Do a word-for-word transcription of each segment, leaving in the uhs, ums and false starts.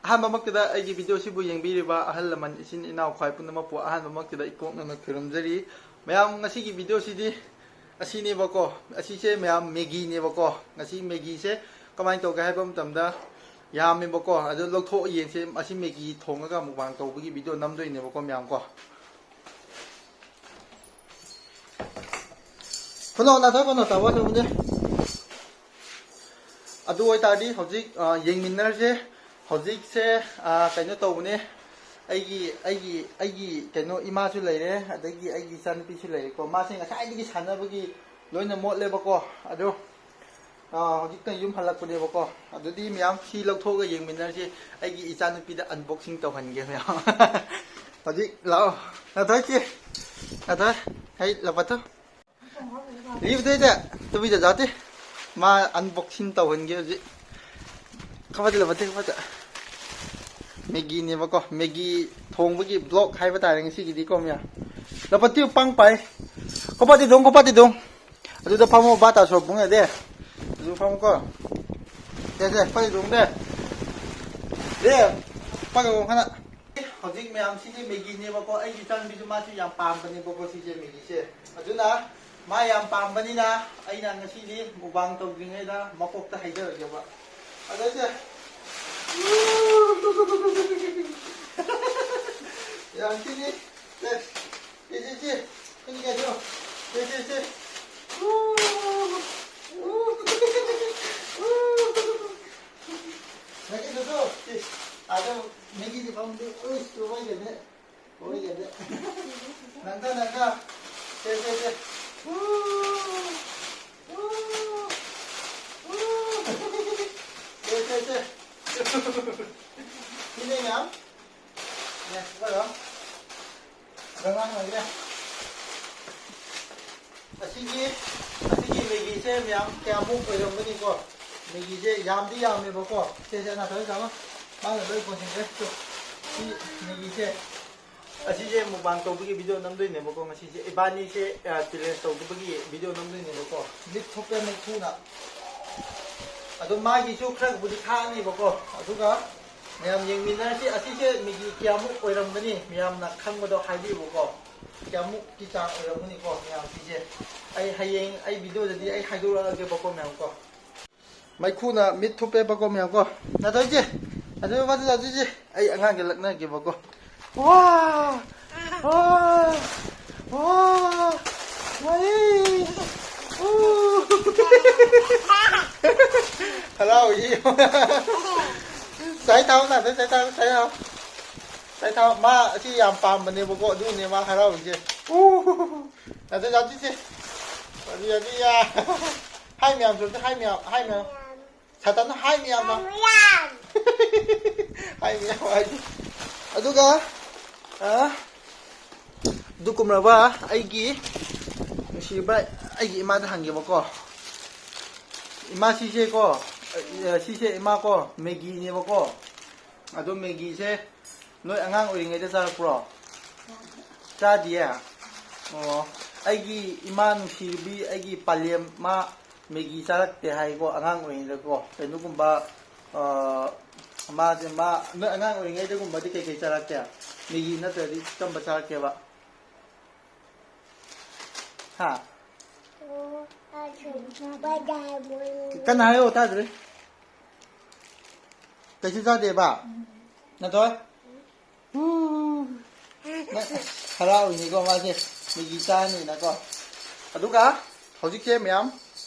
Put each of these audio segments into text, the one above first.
ꯑꯍꯥꯟꯕꯃꯛꯇꯗ ꯑꯩꯒꯤ ꯚꯤꯗꯤꯑꯣꯁꯤꯕꯨ ꯌꯦꯡꯕꯤꯔꯤꯕ ꯑꯍꯜ ꯂꯃꯟ, ꯏꯆꯤꯟ ꯏꯅꯥꯎ, ꯈ꯭ꯋꯥꯏ ꯄꯨꯝꯅꯃꯛꯄꯨ ꯑꯍꯥꯟꯕꯃꯛꯇꯗ ꯏꯀꯣꯛꯅꯅ ꯈꯨꯔꯨꯝꯖꯔꯤ꯫ ꯃꯌꯥꯝ, ꯉꯁꯤꯒꯤ ꯚꯤꯗꯤꯑꯣꯁꯤꯗꯤ ꯑꯁꯤꯅꯦꯕꯀꯣ, ꯑꯁꯤꯁꯦ ꯃꯌꯥꯝ ꯃꯦꯒꯤꯅꯦꯕꯀꯣ꯫ ꯉꯁꯤ ꯃꯦꯒꯤꯁꯦ ꯀꯃꯥꯏꯅ ꯇꯧꯒꯦ ꯍꯥꯏꯕ ꯃꯇꯝꯗ, ꯌꯥꯝꯃꯦꯕꯀꯣ, ꯑꯗꯨ ꯂꯧꯊꯣꯛꯑ ꯌꯦꯡꯁꯦ꯫ ꯑꯁꯤ ꯃꯦꯒꯤ ꯊꯣꯡꯉꯒ ꯃꯨꯛꯕꯥꯡ ꯇꯧꯕꯒꯤ ꯚꯤꯗꯤꯑꯣ ꯅꯝꯗꯣꯏꯅꯦꯕꯀꯣ ꯃꯌꯥꯝ ꯀꯣ꯫ ꯀꯩꯅꯣ, ꯅꯥꯊꯣꯏ, ꯀꯩꯅꯣ ꯇꯧꯕ ꯇꯧꯕꯅꯦ꯫ ꯑꯗꯨ ꯑꯣꯏꯇꯥꯔꯗꯤ ꯍꯧꯖꯤꯛ, ꯑ, ꯌꯦꯡꯃꯤꯟꯅꯔꯁꯦ꯫ ꯍꯧꯖꯤꯛꯁꯦ, ꯑ, ꯀꯩꯅꯣ ꯇꯧꯕꯅꯦ, ꯑꯩꯒꯤ, ꯑꯩꯒꯤ, ꯑꯩꯒꯤ ꯀꯩꯅꯣ ꯏꯃꯥꯁꯨ ꯂꯩꯔꯦ, ꯑꯗꯒꯤ ꯑꯩꯒꯤ ꯏꯆꯥꯅꯨꯄꯤꯁꯨ ꯂꯩꯔꯦꯀꯣ꯫ ꯃꯥꯁꯦ ꯉꯁꯥꯏꯗꯒꯤ ꯁꯥꯟꯅꯕꯒꯤ ꯂꯣꯏꯅ ꯃꯣꯠꯂꯦꯕꯀꯣ꯫ ꯑꯗꯣ, ꯑ, ꯍꯧꯖꯤꯛꯇ ꯌꯨꯝ ꯍꯜꯂꯛꯄꯅꯦꯕꯀꯣ꯫ ꯑꯗꯨꯗꯤ ꯃꯌꯥꯝ ꯁꯤ ꯂꯧꯊꯣꯛꯑꯒ ꯌꯦꯡꯃꯤꯟꯅꯔꯁꯤ꯫ ꯑꯩꯒꯤ ꯏꯆꯥꯅꯨꯄꯤꯗ unboxing ꯇꯧꯍꯟꯒꯦ ꯃꯌꯥꯝ꯫ ꯍꯧꯖꯤꯛ ꯂꯥꯛꯑꯣ, ꯅꯥꯊꯣꯏ ꯆꯦ, ꯅꯥꯊꯣꯏ, ꯍꯩ ꯂꯧꯄꯥꯊꯣ꯫ ꯂꯤꯕꯗꯩꯗ ꯇꯨꯕꯤꯗ ꯖꯥꯇꯤ꯫ ꯃꯥ unboxing ꯇꯧꯍꯟꯒꯦ ꯍꯧꯖꯤꯛ꯫ ꯈꯕꯔꯗꯤ ꯂꯧꯕꯗꯤ ꯈꯕꯔꯗ꯫ ꯃꯦꯒꯤꯅꯦꯕꯀꯣ, ꯃꯦꯒꯤ ꯊꯣꯡꯕꯒꯤ vlog ꯍꯥꯏꯕ ꯇꯥꯔꯦ ꯉꯁꯤꯒꯤꯗꯤꯀꯣ ꯃꯌꯥꯝ꯫ ꯂꯧꯄꯥꯇꯤ ꯄꯥꯡ ꯄꯥꯏ꯫ ꯈꯣꯄꯥꯇꯤ ꯗꯣꯡ, ꯈꯣꯄꯥꯇꯤ ꯗꯣꯡ꯫ ꯑꯗꯨꯗ ꯐꯝꯃꯣ, ꯕꯥ ꯇꯥꯁꯣ ꯕꯨꯡ ꯗꯦ꯫ ꯑꯗꯨ ꯐꯝꯃꯣꯀꯣ꯫ ꯁꯦ, ꯁꯦ, ꯈꯣꯄꯥꯇꯤ ꯗꯣꯡ ꯗꯦ꯫ ꯗꯦ, ꯄꯥꯒ ꯈꯅ꯫ ꯍꯧꯖꯤꯛ ꯃꯌꯥꯝꯁꯤꯗꯤ ꯃꯦꯒꯤꯅꯦꯕꯀꯣ꯫ ꯑꯩꯒꯤ ꯏꯆꯥꯅꯨꯄꯤꯁꯨ ꯃꯥꯁꯨ ꯌꯥꯝ ꯄꯥꯝꯕꯅꯦꯕꯀꯣ ꯁꯤꯁꯦ, ꯃꯦꯒꯤꯁꯦ꯫ ꯑꯗꯨꯅ ꯃꯥ ꯌꯥꯝ ꯄꯥꯝꯕꯅꯤꯅ ꯑꯩꯅ ꯉꯁꯤꯗꯤ ꯃꯨꯛꯕꯥꯡ ꯇꯧꯗ꯭ꯔꯤꯉꯩꯗ ꯃꯀꯣꯛꯇ ꯍꯩꯖꯔꯒꯦꯕ꯫ ꯑꯗꯩꯁꯦ꯫ ꯌꯥꯝ ꯊꯤꯅꯤ꯫ ꯁꯦ, ꯁꯦ, ꯁꯦ꯫ ꯁꯤ ꯀꯩꯅꯣ? ꯁꯦ, ꯁꯦ, ꯁꯦ꯫ ꯅꯪꯒꯤꯗꯨꯁꯨ, ꯏꯁ, ꯑꯗꯨꯝ ꯃꯦꯒꯤꯗꯤ ꯐꯪꯗꯦ꯫ ꯎꯏꯁ, ꯂꯣꯏꯒ꯭ꯔꯦꯅꯦ꯫ ꯂꯣꯏꯒ꯭ꯔꯦꯅꯦ꯫ ꯅꯪꯒ, ꯅꯪꯒ꯫ ꯁꯦ, ꯁꯦ, ꯁꯦ꯫ ꯁꯦ, ꯁꯦ, ꯁꯦ꯫ ꯁꯤꯅꯦ ꯃꯌꯥꯝ꯫ ꯅꯦ, ꯁꯤ ꯂꯩꯔꯣ꯫ ꯑꯗ ꯉꯥꯡ ꯂꯩꯔꯦ꯫ ꯑꯁꯤꯒꯤ, ꯑꯁꯤꯒꯤ ꯃꯦꯒꯤꯁꯦ ꯃꯌꯥꯝ ꯀꯌꯥꯃꯨꯛ ꯑꯣꯏꯔꯝꯒꯅꯤꯀꯣ? ꯃꯦꯒꯤꯁꯦ ꯌꯥꯝꯗꯤ ꯌꯥꯝꯃꯦꯕꯀꯣ꯫ ꯁꯦ, ꯁꯦ, ꯅꯥꯊꯣꯏ ꯆꯥꯃ꯫ ꯃꯥꯅ ꯂꯣꯏ ꯀꯣꯟꯁꯤꯟꯈ꯭ꯔꯦ꯫ ꯇꯨ, ꯁꯤ ꯃꯦꯒꯤꯁꯦ꯫ ꯑꯁꯤꯁꯦ ꯃꯨꯛꯕꯥꯡ ꯇꯧꯕꯒꯤ ꯚꯤꯗꯤꯑꯣ ꯅꯝꯗꯣꯏꯅꯦꯕꯀꯣ꯫ ꯉꯁꯤꯁꯦ ꯏꯕꯥꯅꯤꯁꯦ, ꯑ, challenge ꯇꯧꯗꯕꯒꯤ ꯚꯤꯗꯤꯑꯣ ꯅꯝꯗꯣꯏꯅꯦꯕꯀꯣ꯫ ꯃꯤꯠ ꯊꯣꯛꯄ ꯃꯩꯈꯨꯅ꯫ ꯑꯗꯣ ꯃꯥꯒꯤꯁꯨ ꯈꯔꯕꯨꯗꯤ ꯊꯥꯛꯑꯅꯤꯕꯀꯣ꯫ ꯑꯗꯨꯒ ꯃꯌꯥꯝ ꯌꯦꯡꯃꯤꯟꯅꯔꯁꯤ꯫ ꯑꯁꯤꯁꯦ ꯃꯦꯒꯤ ꯀꯌꯥꯃꯨꯛ ꯑꯣꯏꯔꯝꯒꯅꯤ? ꯃꯌꯥꯝꯅ ꯈꯪꯕꯗꯣ ꯍꯥꯏꯕꯤꯌꯨꯕꯀꯣ꯫ ꯀꯌꯥꯃꯨꯛꯀꯤ ꯆꯥꯡ ꯑꯣꯏꯔꯝꯒꯅꯤꯀꯣ ꯃꯌꯥꯝꯁꯤꯁꯦ? ꯑꯩ ꯍꯌꯦꯡ ꯑꯩ ꯚꯤꯗꯤꯑꯣꯗꯗꯤ ꯑꯩ ꯍꯥꯏꯗꯣꯔꯛꯑꯒꯦꯕꯀꯣ ꯃꯌꯥꯝ ꯀꯣ꯫ ꯃꯩꯈꯨꯅ ꯃꯤꯠ ꯊꯨꯞꯄꯦꯕꯀꯣ ꯃꯌꯥꯝ ꯀꯣ꯫ ꯅꯥꯇꯣꯏꯁꯦ, ꯑꯗꯨ ꯃꯥꯁꯦ ꯅꯥꯇꯣꯏꯁꯦ, ꯑꯩ ꯑꯉꯥꯡꯒ ꯂꯛꯅꯒꯦꯕꯀꯣ꯫ ꯋꯥ! ꯋꯥ! ꯋꯥ! ꯋꯥꯏ! ꯎ! ꯍꯔꯥꯎꯏ꯫ ꯆꯥꯏ ꯊꯥꯎ ꯅꯥꯇꯣꯏ, ꯆꯥꯏ ꯊꯥꯎ, ꯆꯥꯏ ꯊꯥꯎ꯫ ꯆꯥꯏ ꯊꯥꯎ꯫ ꯃꯥ ꯑꯁꯤ ꯌꯥꯝ ꯄꯥꯝꯕꯅꯦꯕꯀꯣ, ꯑꯗꯨꯅꯦ ꯃꯥ ꯍꯔꯥꯎꯔꯤꯁꯦ꯫ ꯎ! ꯌꯥꯗꯦ, ꯌꯥꯗꯦ, ꯏꯆꯦ꯫ ꯌꯥꯗꯦ, ꯌꯥꯗꯦ, ꯌꯥ꯫ ꯍꯥꯏ ꯃꯌꯥꯝꯁꯨ ꯑꯝꯇ ꯍꯥꯏ ꯃꯌꯥꯝ, ꯍꯥꯏ ꯃꯌꯥꯝ꯫ ꯁꯥꯇꯟ ꯍꯥꯏ ꯃꯌꯥꯝꯗꯣ꯫ ꯍꯥꯏ ꯃꯌꯥꯝ ꯍꯥꯏ꯫ ꯑꯗꯨꯒ, ꯑ, ꯑꯗꯨꯒꯨꯝꯂꯕ ꯑꯩꯒꯤ ꯅꯨꯡꯁꯤꯕ ꯑꯩꯒꯤ ꯏꯃꯥꯗ ꯍꯪꯒꯦꯕꯀꯣ꯫ ꯏꯃꯥ, ꯁꯤꯁꯦꯀꯣ, ꯑ, ꯁꯤꯁꯦ ꯏꯃꯥꯀꯣ, ꯃꯦꯒꯤꯅꯦꯕꯀꯣ꯫ ꯑꯗꯣ ꯃꯦꯒꯤꯁꯦ ꯅꯣꯏ ꯑꯉꯥꯡ ꯑꯣꯏꯔꯤꯉꯩꯗ ꯆꯥꯔꯛꯄ꯭ꯔꯣ? ꯆꯥꯗꯤꯌꯦ? ꯑꯣ, ꯑꯩꯒꯤ ꯏꯃꯥ ꯅꯨꯡꯁꯤꯕꯤ, ꯑꯩꯒꯤ ꯄꯥꯂꯦꯝ, ꯃꯥ ꯃꯦꯒꯤ ꯆꯥꯔꯛꯇꯦ ꯍꯥꯏꯀꯣ, ꯑꯉꯥꯡ ꯑꯣꯏꯔꯤꯉꯩꯗꯀꯣ꯫ ꯀꯩꯅꯣꯒꯨꯝꯕ, ꯑ, ꯃꯥꯁꯦ, ꯃꯥ, ꯅꯣꯏ ꯑꯉꯥꯡ ꯑꯣꯏꯔꯤꯉꯩꯗꯒꯨꯝꯕꯗꯤ ꯀꯩꯀꯩ ꯆꯥꯔꯛꯀꯦ? ꯃꯦꯒꯤ ꯅꯠꯇ꯭ꯔꯗꯤ ꯀꯔꯝꯕ ꯆꯥꯔꯛꯀꯦꯕ? ꯍꯥ? ꯀꯟꯅ ꯍꯥꯏꯌꯣ, ꯇꯥꯗ꯭ꯔꯦ꯫ ꯀꯩꯁꯨ ꯆꯥꯗꯦꯕ? ꯅꯠꯇ꯭ꯔꯣ? ꯎ, ꯅꯪ ꯍꯔꯥꯎꯔꯤꯅꯤꯀꯣ ꯃꯥꯁꯦ, ꯃꯦꯒꯤ ꯆꯥꯅꯤꯅꯀꯣ꯫ ꯑꯗꯨꯒ ꯍꯧꯖꯤꯛꯁꯦ ꯃꯌꯥꯝ,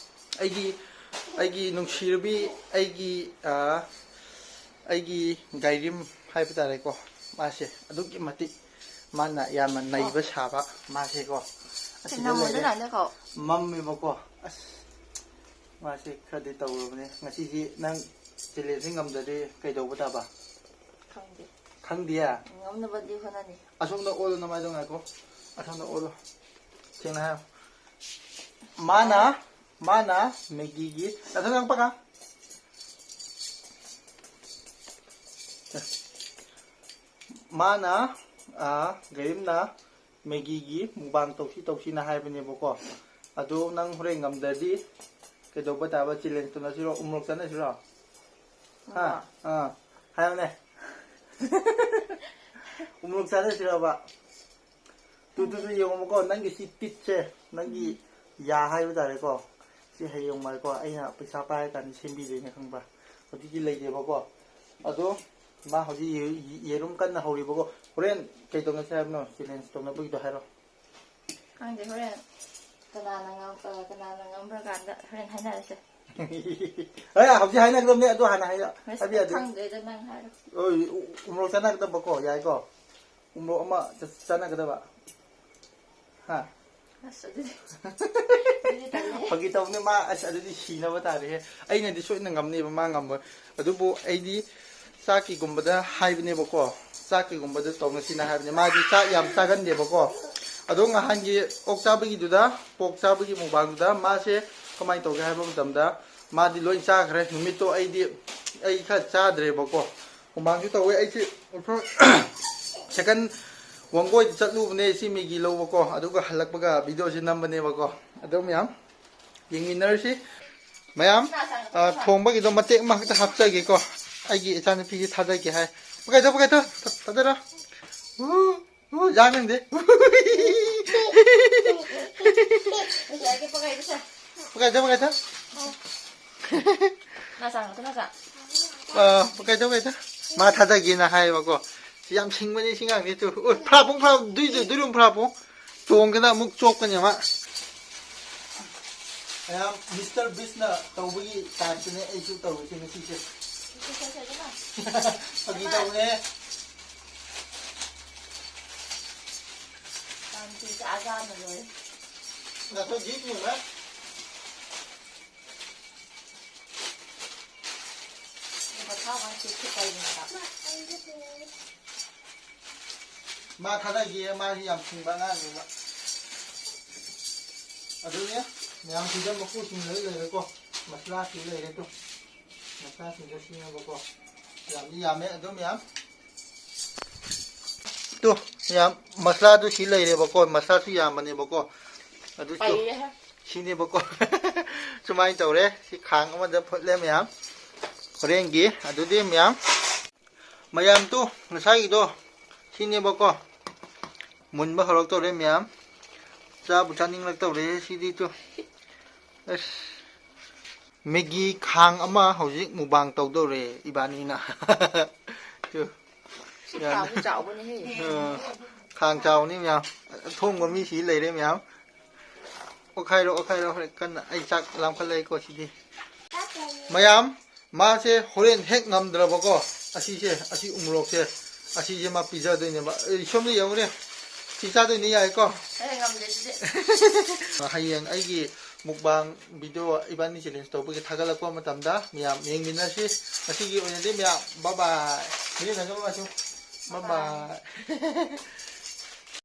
ꯑꯩꯒꯤ, ꯑꯩꯒꯤ ꯅꯨꯡꯁꯤꯔꯕꯤ, ꯑꯩꯒꯤ, ꯑ, ꯑꯩꯒꯤ ꯒꯥꯏꯔꯤꯝ ꯍꯥꯏꯕ ꯇꯥꯔꯦꯀꯣ, ꯃꯥꯁꯦ ꯑꯗꯨꯛꯀꯤ ꯃꯇꯤꯛ ꯃꯥꯅ ꯌꯥꯝꯅ ꯅꯩꯕ ꯁꯥꯕ ꯃꯥꯁꯦꯀꯣ꯫ ꯑꯁꯤꯗ ꯂꯩꯔꯦ꯫ ꯃꯝꯃꯦꯕꯀꯣ꯫ ꯑꯁ, ꯃꯥꯁꯦ ꯈꯔꯗꯤ ꯇꯧꯔꯕꯅꯦ꯫ ꯉꯁꯤꯗꯤ ꯅꯪ ꯆꯦꯂꯦꯟꯖꯁꯦ ꯉꯝꯗ꯭ꯔꯗꯤ ꯀꯩꯗꯧꯕ ꯇꯥꯕ? ꯈꯪꯗꯦ꯫ ꯈꯪꯗꯤꯌꯦ? ꯉꯝꯅꯕꯗꯤ ꯍꯣꯠꯅꯅꯤ꯫ ꯑꯁꯣꯝꯗ ꯑꯣꯜꯂꯣ, ꯅꯃꯥꯏꯗꯣ ꯉꯥꯏꯈꯣ꯫ ꯑꯁꯣꯝꯗ ꯑꯣꯜꯂꯣ꯫ ꯁꯦꯡꯅ ꯍꯥꯏꯌꯣ꯫ ꯃꯥꯅ, ꯃꯥꯅ ꯃꯦꯒꯤꯒꯤ, ꯅꯊꯟ ꯉꯥꯡ ꯄꯀꯥ꯫ ꯃꯥꯅ, ꯑ, ꯒꯥꯏꯔꯤꯝꯅ ꯃꯦꯒꯤꯒꯤ ꯃꯨꯛꯕꯥꯡ ꯇꯧꯁꯤ ꯇꯧꯁꯤꯅ ꯍꯥꯏꯕꯅꯦꯕꯀꯣ꯫ ꯑꯗꯣ ꯅꯪ ꯍꯣꯔꯦꯟ ꯉꯝꯗ꯭ꯔꯗꯤ ꯀꯩꯗꯧꯕ ꯇꯥꯕ? ꯆꯦꯂꯦꯟꯖ ꯇꯧꯅꯁꯤꯔꯣ? ꯎꯃꯣꯔꯣꯛ ꯆꯥꯅꯁꯤꯔꯣ? ꯍꯥ? ꯑꯥ꯫ ꯍꯥꯏꯌꯨꯅꯦ꯫ ꯎꯃꯣꯔꯣꯛ ꯆꯥꯅꯁꯤꯔꯕ? ꯇꯨ, ꯇꯨ, ꯇꯨ, ꯌꯦꯡꯉꯣꯕꯀꯣ, ꯅꯪꯒꯤ ꯁꯤ ꯇꯤꯠꯁꯦ, ꯅꯪꯒꯤ ꯌꯥ ꯍꯥꯏꯕ ꯇꯥꯔꯦꯀꯣ, ꯁꯤ ꯍꯌꯦꯡꯋꯥꯏꯀꯣ ꯑꯩꯅ ꯄꯩꯁꯥ ꯄꯥꯏꯔ ꯀꯥꯟꯗ ꯁꯦꯝꯕꯤꯗꯣꯏꯅꯦ, ꯈꯪꯕ꯭ꯔꯥ? ꯍꯧꯖꯤꯛꯇꯤ ꯂꯩꯇꯦꯕꯀꯣ꯫ ꯑꯗꯣ ꯃꯥ ꯍꯧꯖꯤꯛ ꯌꯦ-, ꯌꯦ-, ꯌꯦꯔꯨꯝ ꯀꯟꯅ ꯍꯧꯔꯤꯕꯀꯣ꯫ ꯍꯣꯔꯦꯟ ꯀꯩ ꯇꯧꯅꯁꯦ ꯍꯥꯏꯕꯅꯣ? ꯆꯦꯂꯦꯟꯖ ꯇꯧꯅꯕꯒꯤꯗꯣ ꯍꯥꯏꯔꯣ꯫ ꯈꯪꯗꯦ, ꯍꯣꯔꯦꯟ ꯀꯅꯥꯅ ꯉꯝ-, ꯑ, ꯀꯅꯥꯅ ꯉꯝꯕ꯭ꯔ ꯀꯥꯟꯗ ꯍꯣꯔꯦꯟ ꯍꯥꯏꯅꯔꯁꯦ꯫ ꯑꯦ, ꯍꯧꯖꯤꯛ ꯍꯥꯏꯅꯒꯗꯕꯅꯦ, ꯑꯗꯨ ꯍꯥꯟꯅ ꯍꯥꯏꯌꯣ꯫ ꯑꯁ, ꯍꯥꯏꯕ ꯌꯥꯗꯦ꯫ ꯈꯪꯗꯦꯗ, ꯅꯪ ꯍꯥꯏꯔꯣ꯫ ꯑꯣꯏ, ꯎ-, ꯎꯃꯣꯔꯣꯛ ꯆꯥꯅꯒꯗꯕꯀꯣ, ꯌꯥꯏꯀꯣ? ꯎꯃꯣꯔꯣꯛ ꯑꯃ ꯆ-, ꯆꯥꯅꯒꯗꯕ꯫ ꯍꯥ? ꯑꯁ, ꯑꯗꯨꯗꯤ, ꯑꯗꯨꯗꯤ ꯇꯜꯂꯦ꯫ ꯐꯥꯒꯤ ꯇꯧꯕꯅꯦ ꯃꯥ, ꯑꯁ, ꯑꯗꯨꯗꯤ ꯁꯤꯅꯕ ꯇꯥꯔꯦꯍꯦ꯫ ꯑꯩꯅꯗꯤ ꯁꯣꯏꯗꯅ ꯉꯝꯅꯦꯕ, ꯃꯥ ꯉꯝꯃꯣꯏ꯫ ꯑꯗꯨꯕꯨ ꯑꯩꯗꯤ ꯆꯥꯛꯀꯤꯒꯨꯝꯕꯗ ꯍꯥꯏꯕꯅꯦꯕꯀꯣ, ꯆꯥꯛꯀꯤꯒꯨꯝꯕꯗ ꯇꯧꯅꯁꯤꯅ ꯍꯥꯏꯕꯅꯦ꯫ ꯃꯥꯗꯤ ꯆꯥꯛ ꯌꯥꯝ ꯆꯥꯒꯟꯗꯦꯕꯀꯣ꯫ ꯑꯗꯣ ꯉꯍꯥꯟꯒꯤ ꯑꯣꯛ ꯆꯥꯕꯒꯤꯗꯨꯗ, ꯄꯣꯛ ꯆꯥꯕꯒꯤ ꯃꯨꯛꯕꯥꯡꯗꯨꯗ ꯃꯥꯁꯦ ꯀꯃꯥꯏꯅ ꯇꯧꯒꯦ ꯍꯥꯏꯕ ꯃꯇꯝꯗ, ꯃꯥꯗꯤ ꯂꯣꯏ ꯆꯥꯈ꯭ꯔꯦ꯫ ꯅꯨꯃꯤꯠꯇꯣ ꯑꯩꯗꯤ, ꯑꯩ ꯈꯔ ꯆꯥꯗ꯭ꯔꯦꯕꯀꯣ꯫ ꯍꯨꯃꯥꯡꯁꯨ ꯇꯧꯋꯦ꯫ ꯑꯩꯁꯦ ꯁꯦꯀꯟ ꯋꯥꯡꯒꯣꯏꯗ ꯆꯠꯂꯨꯕꯅꯦ ꯁꯤ ꯃꯦꯒꯤ ꯂꯧꯕꯀꯣ, ꯑꯗꯨꯒ ꯍꯜꯂꯛꯄꯒ ꯚꯤꯗꯤꯑꯣꯁꯤ ꯅꯝꯕꯅꯦꯕꯀꯣ꯫ ꯑꯗꯣ ꯃꯌꯥꯝ ꯌꯦꯡꯃꯤꯟꯅꯔꯁꯤ꯫ ꯃꯌꯥꯝ, ꯑ, ꯊꯣꯡꯕꯒꯤꯗꯣ ꯃꯇꯦꯛ ꯑꯃꯈꯛꯇ ꯍꯥꯞꯆꯒꯦꯀꯣ꯫ ꯑꯩꯒꯤ ꯏꯆꯥꯅꯨꯄꯤꯁꯤ ꯊꯥꯗꯒꯦ ꯍꯥꯏ꯫ ꯄꯀꯥꯏꯊꯣ, ꯄꯀꯥꯏꯊꯣ, ꯊꯥꯗꯔꯣ꯫ ꯎ, ꯎ, ꯌꯥ ꯅꯪꯗꯦ꯫ ꯄꯀꯥꯏꯊꯣ, ꯄꯀꯥꯏꯊꯣ꯫ ꯃꯥ ꯆꯥꯡ ꯅꯠꯇꯦ, ꯃꯥ ꯆꯥꯡ꯫ ꯑ, ꯄꯀꯥꯏꯊꯣ, ꯄꯀꯥꯏꯊꯣ꯫ ꯃꯥ ꯊꯥꯗꯒꯦꯅ ꯍꯥꯏꯌꯦꯕꯀꯣ꯫ ꯁꯤ ꯌꯥꯝ ꯁꯤꯡꯕꯅꯤ ꯁꯤ ꯉꯥꯡꯁꯤ꯫ ꯇꯨ, ꯎ, ꯐ꯭ꯔꯥ ꯄꯨꯡ ꯐ꯭ꯔꯥ, ꯗꯨꯏ, ꯗꯨꯏ, ꯗꯨꯏ ꯂꯨꯝ ꯐ꯭ꯔꯥ ꯄꯨꯡ꯫ ꯆꯣꯡꯗꯅ ꯑꯃꯨꯛ ꯆꯣꯞꯀꯅꯤ ꯑꯃ꯫ ꯃꯌꯥꯝ, ꯃꯤꯁꯇꯔ ꯕꯤꯁꯅ ꯇꯧꯕꯒꯤ ꯇꯥꯏꯞꯇꯅꯦ ꯑꯩꯁꯨ ꯇꯧꯔꯤꯁꯦ ꯉꯁꯤꯁꯦ꯫ ꯐꯥꯒꯤ ꯇꯧꯕꯅꯦ꯫ ꯌꯥꯝ ꯊꯤ ꯆꯥꯖꯥꯅ ꯂꯣꯏꯔꯦ꯫ ꯉꯥꯛꯇꯪ ꯌꯦꯡꯉꯨꯅꯦ꯫ ꯃꯊꯥ ꯋꯥꯏ ꯁꯤ ꯈꯨꯠ ꯇꯩꯕꯅꯦꯕ꯫ ꯃꯥ ꯊꯥꯗꯈꯤꯌꯦ, ꯃꯥꯁꯤ ꯌꯥꯝ ꯁꯤꯡꯕ ꯑꯉꯥꯡꯅꯦꯕ꯫ ꯑꯗꯨꯅꯦ, ꯃꯌꯥꯝ ꯁꯤꯗ ꯃꯀꯨꯁꯤꯡ ꯂꯣꯏ ꯂꯩꯔꯦꯀꯣ, ꯃꯁꯂꯥꯁꯤ ꯂꯩꯔꯦ ꯇꯨ, ꯃꯁꯂꯥꯁꯤꯡꯗꯣ ꯁꯤꯅꯕꯀꯣ, ꯌꯥꯝꯗꯤ ꯌꯥꯝꯃꯦ ꯑꯗꯨ ꯃꯌꯥꯝ꯫ ꯇꯨ, ꯌꯥꯝ, ꯃꯁꯂꯥꯗꯨ ꯁꯤ ꯂꯩꯔꯦꯕꯀꯣ, ꯃꯁꯂꯥꯁꯨ ꯌꯥꯝꯕꯅꯦꯕꯀꯣ, ꯑꯗꯨꯁꯨ ꯄꯩꯔꯦꯍꯦ꯫ ꯁꯤꯅꯦꯕꯀꯣ꯫ ꯁꯨꯃꯥꯏꯅ ꯇꯧꯔꯦ꯫ ꯁꯤ ꯈꯥꯡ ꯑꯃꯗ ꯐꯨꯠꯂꯦ ꯃꯌꯥꯝ꯫ ꯍꯣꯔꯦꯟꯒꯤ ꯑꯗꯨꯗꯤ ꯃꯌꯥꯝ, ꯃꯌꯥꯝ ꯇꯨ, ꯉꯁꯥꯏꯒꯤꯗꯣ ꯁꯤꯅꯦꯕꯀꯣ꯫ ꯃꯨꯟꯕ ꯍꯧꯔꯛꯇꯧꯔꯦ ꯃꯌꯥꯝ꯫ ꯆꯥꯕꯨ ꯆꯥꯅꯤꯡꯂꯛꯇꯧꯔꯦ ꯁꯤꯗꯤ ꯇꯨ꯫ ꯑꯁ, ꯃꯦꯒꯤ ꯈꯥꯡ ꯑꯃ ꯍꯧꯖꯤꯛ ꯃꯨꯛꯕꯥꯡ ꯇꯧꯗꯧꯔꯦ ꯏꯕꯥꯅꯤꯅ꯫ ꯇꯨ꯫ ꯁꯤ ꯌꯥꯅꯤ꯫ ꯈꯥꯡꯁꯨ ꯆꯥꯎꯕꯅꯦꯍꯦ꯫ ꯑ, ꯈꯥꯡ ꯆꯥꯎꯅꯤ ꯃꯌꯥꯝ꯫ ꯊꯣꯡꯕ ꯃꯤ ꯁꯤ ꯂꯩꯔꯦ ꯃꯌꯥꯝ꯫ ꯑꯣꯠꯈꯥꯏꯔꯣ, ꯑꯣꯠꯈꯥꯏꯔꯣ, ꯍꯣꯔꯦꯟ ꯀꯟꯅ꯫ ꯑꯩ ꯆꯥꯛ ꯂꯥꯝꯈꯠꯂꯛꯏꯀꯣ ꯁꯤꯗꯤ꯫ ꯃꯌꯥꯝ, ꯃꯥꯁꯦ ꯍꯣꯔꯦꯟ ꯍꯦꯛ ꯉꯝꯗ꯭ꯔꯕꯀꯣ, ꯑꯁꯤꯁꯦ, ꯑꯁꯤ ꯎꯃꯣꯔꯣꯛꯁꯦ, ꯑꯁꯤꯁꯦ ꯃꯥ ꯄꯤꯖꯗꯣꯏꯅꯦꯕ꯫ ꯑꯩ ꯁꯣꯝꯗ ꯌꯦꯡꯉꯨꯅꯦ꯫ ꯁꯤ ꯆꯥꯗꯣꯏꯅꯦ, ꯌꯥꯏꯀꯣ? ꯑꯩ ꯉꯝꯗꯦ ꯑꯗꯨꯗꯤ꯫ ꯍꯌꯦꯡ ꯑꯩꯒꯤ ꯃꯨꯛꯕꯥꯡ ꯚꯤꯗꯤꯑꯣ ꯏꯕꯥꯅꯤ ꯆꯦꯂꯦꯟꯖ ꯇꯧꯕꯒꯤ ꯊꯥꯒꯠꯂꯛꯄ ꯃꯇꯝꯗ ꯃꯌꯥꯝ ꯌꯦꯡꯃꯤꯟꯅꯁꯤ꯫ ꯉꯁꯤꯒꯤ ꯑꯣꯏꯅꯗꯤ ꯃꯌꯥꯝ bye bye꯫ ꯚꯤꯗꯤꯑꯣ ꯊꯥꯒꯠꯂꯛꯑꯁꯨ bye bye꯫